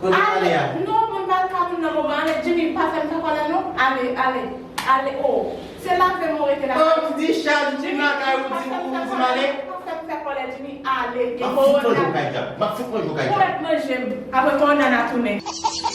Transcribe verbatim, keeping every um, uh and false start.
Kote w ale a? Non, mwen pa ka moun nan moman. Ale, Jimmy, pa fè m fè kòlè non. Ale, ale, ale, o. Se lave m ou rete lakay ou. Kòm di chaj ou di m lakay ou di m ale? Pa fè m fè kòlè, Jimmy, ale. Gen kowona. M ap fout manje w kay djab. M ap fout manje w kay djab. Ou mèt manje m. Apre kowona n a tounen.